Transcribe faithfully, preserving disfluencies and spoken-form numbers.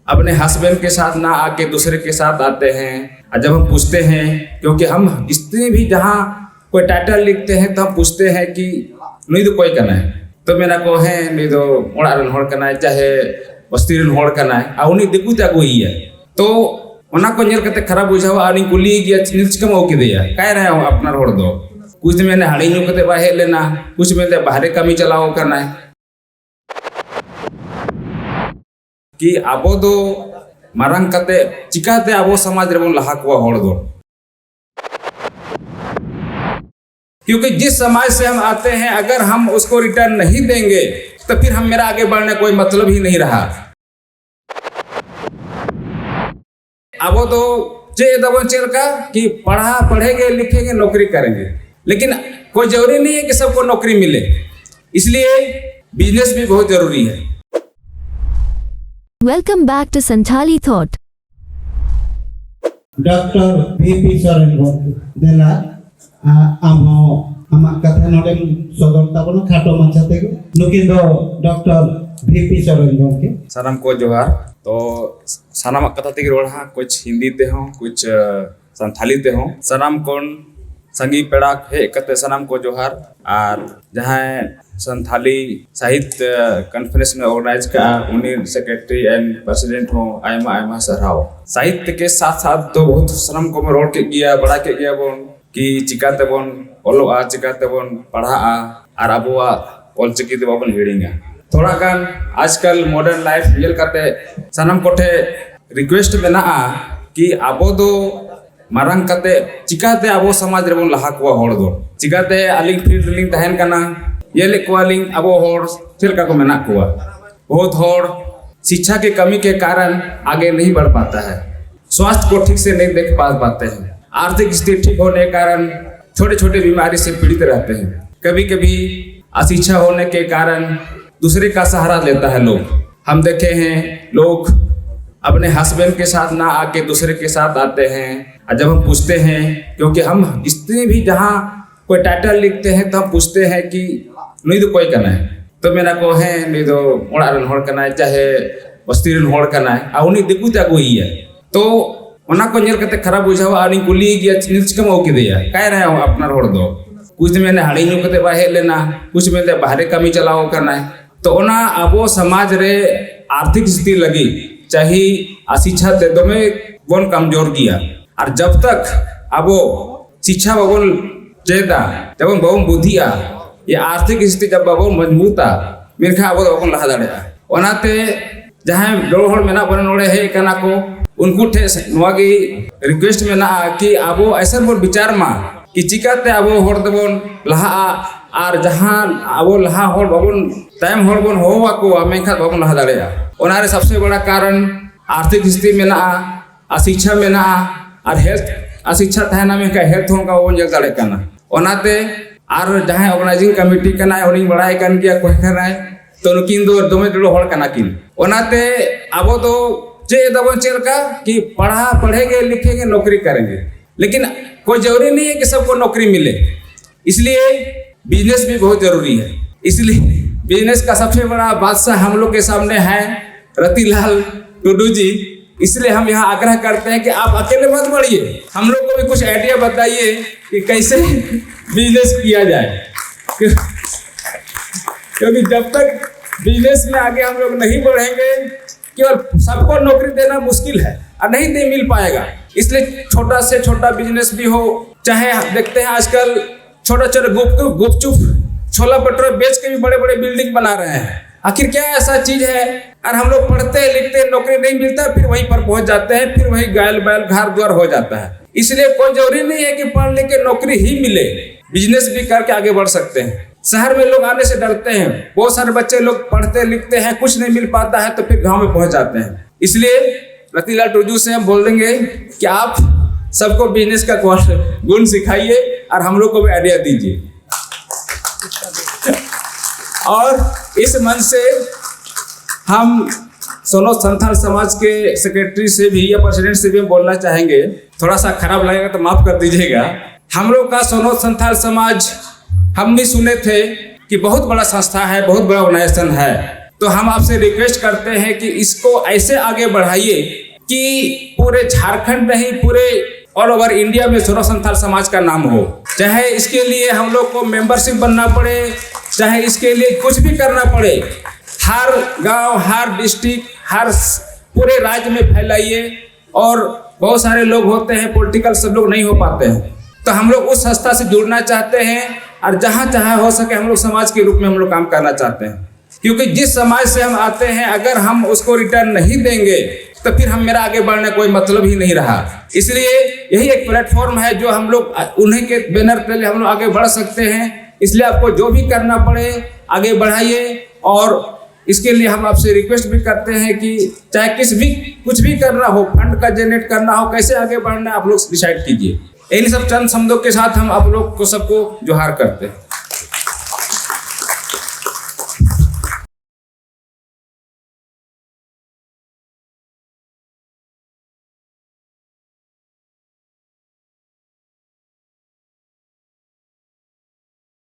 अपने हस्बैंड के साथ ना आके दूसरे के साथ आते हैं। और जब हम पूछते हैं, क्योंकि हम जितने भी जहाँ कोई टाइटल लिखते हैं तो हम पूछते हैं कि ᱱᱩᱭ ᱫᱚ ᱚᱠᱚᱭ ᱠᱟᱱᱟᱭ? ᱛᱚ ᱢᱮᱱᱟ ᱠᱚ, ᱦᱮᱸ, ᱱᱩᱭ ᱫᱚ ᱚᱲᱟᱜ ᱨᱮᱱ ᱦᱚᱲ ᱠᱟᱱᱟᱭ, ᱪᱟᱦᱮ ᱵᱚᱥᱛᱤ ᱨᱮᱱ ᱦᱚᱲ ᱠᱟᱱᱟᱭ, ᱟᱨ ᱩᱱᱤ ᱫᱤᱠᱩ ᱛᱮ ᱟᱹᱜᱩᱭᱮᱭᱟ᱾ ᱛᱚ ᱚᱱᱟ ᱠᱚ ᱧᱮᱞ ᱠᱟᱛᱮ ᱠᱷᱟᱨᱟᱯ ᱵᱩᱡᱷᱟᱹᱣᱟ, ᱟᱨ ᱤᱧ ᱠᱩᱞᱤᱭᱮ ᱜᱮᱭᱟ, "ᱱᱤᱛ ᱪᱤᱠᱟᱹᱢ ᱟᱹᱜᱩ ᱠᱮᱫᱮᱭᱟ? ᱚᱠᱟᱭ ᱨᱮ ᱟᱯᱱᱟᱨ ᱦᱚᱲ ᱫᱚ?" ᱠᱩᱪ ᱢᱮᱱᱟ ᱦᱟᱺᱰᱤ ᱧᱩ ᱠᱟᱛᱮ ᱵᱟᱭ ᱦᱮᱡ ᱞᱮᱱᱟ, ᱠᱩᱪ ᱢᱮᱱᱟ ᱵᱟᱦᱨᱮ ᱠᱟᱹᱢᱤ ᱪᱟᱞᱟᱣ ᱟᱠᱟᱱᱟᱭ᱾ ᱠᱤ ᱟᱵᱚ ᱫᱚ ᱢᱟᱨᱟᱝ ᱠᱟᱛᱮ ᱪᱤᱠᱟᱛᱮ ᱟᱵᱚ ᱥᱚᱢᱟᱡᱽ ᱨᱮᱵᱚᱱ ᱞᱟᱦᱟ ᱠᱚᱣᱟ ᱦᱚᱲ ᱫᱚ? क्योंकि जिस समाज से हम आते हैं, अगर हम उसको रिटर्न नहीं देंगे, तो फिर हम, मेरा आगे बढ़ने कोई मतलब ही नहीं रहा। ᱟᱵᱚ ᱫᱚ ᱪᱮᱫ ᱮᱫᱟᱵᱚᱱ, ᱪᱮᱫ ᱞᱮᱠᱟ ᱠᱤ ᱯᱟᱲᱦᱟ ᱯᱟᱲᱷᱮᱜᱮ ᱞᱤᱠᱷᱮᱜᱮ ᱱᱚᱠᱨᱤ ᱠᱟᱨᱮᱸᱜᱮ, ᱞᱮᱠᱤᱱ कोई जरूरी नहीं है कि सबको नौकरी मिले, इसलिए बिजनेस भी बहुत जरूरी है। Welcome back to Santhali Thought. Doctor B P Soren ᱜᱚᱢᱠᱮ, ᱫᱮᱞᱟ, ᱟ, ᱟᱢ ᱦᱚᱸ ᱟᱢᱟᱜ ᱠᱟᱛᱷᱟ ᱱᱚᱰᱮᱢ ᱥᱚᱫᱚᱨ ᱛᱟᱵᱚᱱᱟ ᱠᱷᱟᱴᱚ ᱢᱟᱪᱷᱟ ᱛᱮᱜᱮ᱾ ᱱᱩᱠᱤᱱ ᱫᱚ ᱰᱚᱠᱴᱚᱨ ᱵᱷᱤ ᱯᱤ ᱥᱚᱨᱮᱱ ᱜᱚᱢᱠᱮ᱾ ᱥᱟᱱᱟᱢ ᱠᱚ ᱡᱚᱦᱟᱨ᱾ ᱛᱚ ᱥᱟᱱᱟᱢᱟᱜ ᱠᱟᱛᱷᱟ ᱛᱮᱜᱮ ᱨᱚᱲ ᱦᱟᱸᱜ, ᱠᱩᱪ ᱦᱤᱱᱫᱤ ᱛᱮᱦᱚᱸ, ᱠᱩᱪ, ᱟ, ᱥᱟᱱᱛᱷᱟᱞᱤ ᱛᱮᱦᱚᱸ᱾ ᱥᱟᱱᱟᱢ ᱠᱷᱚᱱ ᱥᱟᱸᱜᱮ ᱯᱮᱲᱟ ᱦᱮᱡ ᱠᱟᱛᱮ ᱥᱟᱱᱟᱢ ᱠᱚ ᱡᱚᱦᱟᱨ᱾ ᱟᱨ ᱡᱟᱦᱟᱸᱭ ᱥᱟᱱᱛᱷᱟᱞᱤ ᱥᱟᱦᱤᱛ ᱠᱚᱱᱯᱷᱟᱨᱮᱱᱥ ᱢᱮ ᱚᱨᱜᱟᱱᱟᱭᱤᱡᱽ ᱠᱟᱜᱼᱟ, ᱩᱱᱤ ᱥᱮᱠᱨᱮᱴᱟᱨᱤ ᱮᱱᱰ ᱯᱨᱮᱥᱤᱰᱮᱱᱴ ᱦᱚᱸ ᱟᱭᱢᱟ ᱟᱭᱢᱟ ᱥᱟᱨᱦᱟᱣ᱾ ᱥᱟᱦᱤᱛ ᱠᱮ ᱥᱟᱛᱷ ᱥᱟᱛᱷ ᱫᱚ ᱵᱚᱦᱩᱛ ᱥᱟᱱᱟᱢ ᱠᱚᱵᱚᱱ ᱨᱚᱲ ᱠᱮᱫ ᱜᱮᱭᱟ, ᱵᱟᱲᱟᱭ ᱠᱮᱫ ᱜᱮᱭᱟ ᱵᱚᱱ ᱠᱤ ᱪᱤᱠᱟ ᱛᱮᱵᱚᱱ ᱚᱞᱚᱜᱼᱟ, ᱪᱤᱠᱟ ᱛᱮᱵᱚᱱ ᱯᱟᱲᱦᱟᱜᱼᱟ ᱟᱨ ᱟᱵᱚᱣᱟᱜ ᱚᱞᱪᱤᱠᱤ ᱫᱚ ᱵᱟᱵᱚᱱ ᱦᱤᱲᱤᱧᱟ᱾ ᱛᱷᱚᱲᱟ ᱜᱟᱱ ᱟᱡᱽᱠᱟᱞ ᱢᱚᱰᱟᱨᱱ ᱞᱟᱭᱤᱯᱷ ᱧᱮᱞ ᱠᱟᱛᱮ ᱥᱟᱱᱟᱢ ᱠᱚᱴᱷᱮᱱ ᱨᱤᱠᱩᱭᱮᱥᱴ ᱢᱮᱱᱟᱜᱼᱟ ᱠᱤ ᱟᱵᱚ ᱫᱚ ᱢᱟᱨᱟᱝ ᱠᱟᱛᱮ ᱪᱤᱠᱟᱛᱮ ᱟᱵᱚ ᱥᱚᱢᱟᱡᱽ ᱨᱮᱵᱚᱱ ᱞᱟᱦᱟ ᱠᱚᱣᱟ ᱦᱚᱲ ᱫᱚ? ᱪᱤᱠᱟᱛᱮ ᱟᱹᱞᱤᱧ ᱯᱷᱤᱞᱰ ᱨᱮᱞᱤᱧ ᱛᱟᱦᱮᱱ ᱠᱟᱱᱟ, ᱧᱮᱞᱮᱫ ᱠᱚᱣᱟᱞᱤᱧ ᱟᱵᱚ ᱦᱚᱲ ᱪᱮᱫ ᱞᱮᱠᱟ ᱠᱚ ᱢᱮᱱᱟᱜ ᱠᱚᱣᱟ᱾ बहुत ᱦᱚᱲ ᱥᱤᱪᱪᱷᱟ ᱠᱮ ᱠᱟᱢᱤ ᱠᱮ ᱠᱟᱨᱚᱱ ᱟᱜᱮ ᱱᱟᱦᱤ ᱵᱟᱲᱷ ᱯᱟᱛᱟ ᱦᱟᱭ, ᱥᱣᱟᱥᱛᱷ ᱠᱚ ᱴᱷᱤᱠ ᱥᱮ ᱱᱟᱦᱤ ᱫᱮᱠᱷ ᱯᱟ ᱯᱟᱛᱮ ᱦᱟᱭ, ᱟᱨᱛᱷᱤᱠ ᱥᱛᱷᱤᱛᱤ ᱴᱷᱤᱠ ᱦᱳᱱᱮ ᱠᱮ ᱠᱟᱨᱚᱱ ᱪᱷᱳᱴᱮ ᱪᱷᱳᱴᱮ ᱵᱤᱢᱟᱨᱤ ᱥᱮ ᱯᱤᱲᱤᱛ ᱨᱮᱦᱛᱮ ᱦᱟᱭ, ᱠᱟᱵᱷᱤ ᱠᱟᱵᱷᱤ ᱟᱥᱤᱪᱪᱷᱟ ᱦᱳᱱᱮ ᱠᱮ ᱠᱟᱨᱚᱱ ᱫᱩᱥᱨᱮ ᱠᱟ ᱥᱟᱦᱟᱨᱟ ᱞᱮᱛᱟ ᱦᱟᱭ ᱞᱳᱜ᱾ ᱦᱟᱢ ᱫᱮᱠᱷᱮ ᱦᱮ ᱞᱳᱜ ᱟᱯᱱᱮ ᱦᱟᱥᱵᱮᱱᱰ ᱠᱮ ᱥᱟᱛᱷ ᱱᱟ ᱟᱠᱮ ᱫᱩᱥᱨᱮ ᱠᱮ ᱥᱟᱛᱷ ᱟᱛᱮ ᱦᱮ, ᱟᱨ ᱡᱟᱵ ᱦᱟᱢ ᱯᱩᱪᱷᱛᱮ ᱦᱮ ᱠᱤᱭᱩᱸᱠᱤ ᱦᱟᱢ ᱡᱤᱛᱱᱮ ᱵᱷᱤ ᱡᱟᱦᱟᱸ ᱠᱳᱭ ᱴᱟᱭᱴᱟᱞ ᱞᱤᱠᱷᱛᱮ ᱦᱮ ᱛᱚ ᱦᱟᱢ ᱯᱩᱪᱷᱛᱮ ᱦᱮ ᱠᱤ ᱱᱩᱭ ᱫᱚ ᱚᱠᱚᱭ ᱠᱟᱱᱟᱭ? ᱛᱚ ᱢᱮᱱᱟ ᱠᱚ ᱦᱮ ᱱᱩᱭ ᱫᱚ ᱚᱲᱟᱜ ᱨᱮᱱ ᱦᱚᱲ ᱠᱟᱱᱟᱭ, ᱪᱟᱦᱮ ᱵᱚᱥᱛᱤ ᱨᱮᱱ ᱦᱚᱲ ᱠᱟᱱᱟᱭ ᱟᱨ ᱩᱱᱤ ᱫᱤᱠᱩ ᱛᱮ ᱟᱹᱜᱩᱭᱮᱭᱟ᱾ ᱛᱚ ᱚᱱᱟ ᱠᱚ ᱧᱮᱞ ᱠᱟᱛᱮ ᱠᱷᱟᱨᱟᱯ ᱵᱩᱡᱷᱟᱹᱣᱟ ᱟᱨ ᱤᱧ ᱠᱩᱞᱤᱭᱮ ᱜᱮᱭᱟ, "ᱪᱮᱫ ᱪᱤᱠᱟᱹᱢ ᱟᱹᱜᱩ ᱠᱮᱫᱮᱭᱟ? ᱠᱟᱭ ᱨᱮ ᱟᱯᱱᱟᱨ ᱦᱚᱲ ᱫᱚ?" ᱠᱩᱪ ᱢᱮᱱᱟ ᱦᱟᱹᱲᱤ ᱧᱩ ᱠᱟᱛᱮ ᱵᱟᱭ ᱦᱮᱡ ᱞᱮᱱᱟ, ᱠᱩᱪ ᱢᱮᱱᱛᱮ ᱵᱟᱦᱨᱮ ᱠᱟᱹᱢᱤ ᱪᱟᱞᱟᱣ ᱟᱠᱟᱱᱟᱭ᱾ ᱛᱚ ᱚᱱᱟ ᱟᱵᱚ ᱥᱚᱢᱟᱡᱽ ᱨᱮ ᱟᱨᱛᱷᱤᱠ ᱥᱛᱷᱤᱛᱤ ᱞᱟᱹᱜᱤᱫ ᱪᱟᱦᱤ ᱟᱥᱤᱪᱷᱟ ᱛᱮ ᱫᱚᱢᱮ ᱵᱚᱱ ᱠᱟᱢᱡᱳᱨ ᱜᱮᱭᱟ᱾ ᱟᱨ ᱡᱟᱵ ᱛᱟᱠ ᱟᱵᱚ ᱥᱤᱪᱪᱷᱟ ᱵᱟᱵᱚᱱ ᱪᱮᱫᱟ, ᱡᱮᱢᱚᱱ ᱵᱟᱵᱚᱱ ᱵᱩᱫᱷᱤᱜᱼᱟ, ᱭᱟ ᱟᱨᱛᱷᱤᱠ ᱥᱛᱷᱤᱛᱤ ᱡᱟᱵ ᱵᱟᱵᱚᱱ ᱢᱚᱡᱽᱵᱩᱛᱟ, ᱢᱮᱱᱠᱷᱟᱱ ᱟᱵᱚ ᱫᱚ ᱵᱟᱵᱚᱱ ᱞᱟᱦᱟ ᱫᱟᱲᱮᱭᱟᱜᱼᱟ᱾ ᱚᱱᱟᱛᱮ ᱡᱟᱦᱟᱸᱭ ᱡᱚᱲ ᱦᱚᱲ ᱢᱮᱱᱟᱜ ᱵᱚᱱᱟ ᱱᱚᱰᱮ ᱦᱮᱡ ᱟᱠᱟᱱᱟ ᱠᱚ, ᱩᱱᱠᱩ ᱴᱷᱮᱱ ᱱᱚᱣᱟ ᱜᱮ ᱨᱤᱠᱩᱭᱮᱥᱴ ᱢᱮᱱᱟᱜᱼᱟ ᱠᱤ ᱟᱵᱚ ᱮᱥᱮ ᱵᱚᱱ ᱵᱤᱪᱟᱨ ᱢᱟ ᱠᱤ ᱪᱤᱠᱟᱛᱮ ᱟᱵᱚ ᱦᱚᱲ ᱫᱚᱵᱚᱱ ᱞᱟᱦᱟᱜᱼᱟ ᱟᱨ ᱡᱟᱦᱟᱸ ᱟᱵᱚ ᱞᱟᱦᱟ ᱦᱚᱲ ᱵᱟᱵᱚᱱ, ᱛᱟᱭᱚᱢ ᱦᱚᱲ ᱵᱚᱱ ᱦᱚᱦᱚ ᱟᱠᱚᱣᱟ ᱢᱮᱱᱠᱷᱟᱱ ᱵᱟᱵᱚᱱ ᱞᱟᱦᱟ ᱫᱟᱲᱮᱭᱟᱜᱼᱟ᱾ ᱚᱱᱟ ᱨᱮ ᱥᱚᱵᱥᱮ ᱵᱟᱲᱟ ᱠᱟᱨᱚᱱ ᱟᱨᱛᱷᱤᱠ ᱥᱛᱷᱤᱛᱤ ᱢᱮᱱᱟᱜᱼᱟ, ᱟᱨ ᱥᱤᱪᱪᱷᱟ ᱢᱮᱱᱟᱜᱼᱟ, ᱟᱨ ᱦᱮᱞᱛᱷ, ᱟᱨ ᱥᱤᱪᱪᱷᱟ ᱛᱟᱦᱮᱱᱟ ᱢᱮᱱᱠᱷᱟᱱ ᱦᱮᱞᱛᱷ ᱦᱚᱸ ᱚᱱᱠᱟ ᱵᱟᱵᱚᱱ ᱧᱮᱞ ᱫᱟᱲᱮᱭᱟᱜ ᱠᱟᱱᱟ᱾ ᱚᱱᱟᱛᱮ ᱟᱨ ᱡᱟᱦᱟᱸᱭ ᱚᱨᱜᱟᱱᱟᱭᱡᱤᱝ ᱠᱚᱢᱤᱴᱤ ᱠᱟᱱᱟᱭ ᱩᱱᱤᱧ ᱵᱟᱲᱟᱭ ᱠᱟᱱ ᱜᱮᱭᱟ ᱚᱠᱚᱭ ᱠᱟᱱᱟᱭ, ᱛᱚ ᱱᱩᱠᱤᱱ ᱫᱚ ᱫᱚᱢᱮ ᱡᱚᱲᱚ ᱦᱚᱲ ᱠᱟᱱᱟ ᱠᱤᱱ᱾ ᱚᱱᱟᱛᱮ ᱟᱵᱚ ᱫᱚ ᱪᱮᱫ ᱮᱫᱟᱵᱚᱱ ᱪᱮᱫ ᱞᱮᱠᱟ ᱠᱤ ᱯᱟᱲᱦᱟ ᱯᱟᱲᱦᱮᱜᱮ ᱞᱤᱠᱷᱮᱜᱮ ᱱᱚᱠᱨᱤ ᱠᱟᱨᱮᱜᱮ, ᱞᱮᱠᱤᱱ ᱠᱳᱭ ᱡᱟᱨᱩᱨᱤ ᱱᱟᱦᱤ ᱦᱮ ᱠᱤ ᱥᱟᱵᱠᱳ ᱱᱚᱠᱨᱤ ᱢᱤᱞᱮ, ᱤᱥᱞᱤᱭᱮ बिजनेस भी बहुत जरूरी है। इसलिए बिजनेस का सबसे बड़ा बादशाह हम लोग के सामने है रतिलाल टुडू जी। इसलिए हम यहाँ आग्रह करते हैं कि आप अकेले मत बढ़िए, हम लोग को भी कुछ आइडिया बताइए कि कैसे बिजनेस किया जाए। क्यों- क्योंकि जब तक बिजनेस में आगे हम लोग नहीं बढ़ेंगे, केवल सबको नौकरी देना मुश्किल है और नहीं दे मिल पाएगा। इसलिए छोटा से छोटा बिजनेस भी हो, चाहे देखते हैं आजकल छोटा छोटा गुप गुपचुप छोला भटूरा बेच के भी बड़े बड़े बिल्डिंग बना रहे हैं। आखिर क्या ऐसा चीज है? और हम लोग पढ़ते हैं लिखते हैं, नौकरी नहीं मिलता, फिर वहीं पर पहुंच जाते हैं, फिर वही गायल बैल घर द्वार हो जाता है। इसलिए कोई जरूरी नहीं है कि पढ़ लिख के नौकरी ही मिले, बिजनेस भी करके आगे बढ़ सकते हैं। शहर में लोग आने से डरते हैं, बहुत सारे बच्चे लोग पढ़ते लिखते हैं, कुछ नहीं मिल पाता है तो फिर गांव में पहुंच जाते हैं। इसलिए रतिलाल टुडू से हम बोल देंगे कि आप सबको बिजनेस का क्वा- गुण सिखाइए और हम लोग को भी आइडिया दीजिए। और इस मंच से हम सोनोत संथाल समाज के सेक्रेटरी से भी या प्रेसिडेंट से भी हम बोलना चाहेंगे, थोड़ा सा खराब लगेगा तो माफ कर दीजिएगा। हम लोग का सोनोत संथाल समाज, हम भी सुने थे कि बहुत बड़ा संस्था है, बहुत बड़ा ऑर्गेनाइजेशन है, तो हम आपसे रिक्वेस्ट करते हैं कि इसको ऐसे आगे बढ़ाइए कि पूरे झारखंड नहीं, पूरे ऑल ओवर इंडिया में सोरा संथाल समाज का नाम हो। चाहे इसके लिए हम लोग को मेंबरशिप बनना पड़े, चाहे इसके लिए कुछ भी करना पड़े, हर गांव, हर डिस्ट्रिक्ट, हर स- पूरे राज्य में फैलाइए। और बहुत सारे लोग होते हैं पॉलिटिकल, सब लोग नहीं हो पाते हैं, तो हम लोग उस संस्था से जुड़ना चाहते हैं और जहां जहां हो सके हम लोग समाज के रूप में हम लोग काम करना चाहते हैं, क्योंकि जिस समाज से हम आते हैं अगर हम उसको रिटर्न नहीं देंगे तो फिर हम मेरा आगे बढ़ने कोई मतलब ही नहीं रहा। इसलिए यही एक प्लेटफॉर्म है जो हम लोग उन्हीं के बैनर तले हम लोग आगे बढ़ सकते हैं। इसलिए आपको जो भी करना पड़े आगे बढ़ाइए और इसके लिए हम आपसे रिक्वेस्ट भी करते हैं कि चाहे किस भी कुछ भी करना हो, फंड का जनरेट करना हो, कैसे आगे बढ़ना है आप लोग डिसाइड कीजिए। इन सब चंद शब्दों के साथ हम आप लोग को सबको जोहार करते हैं।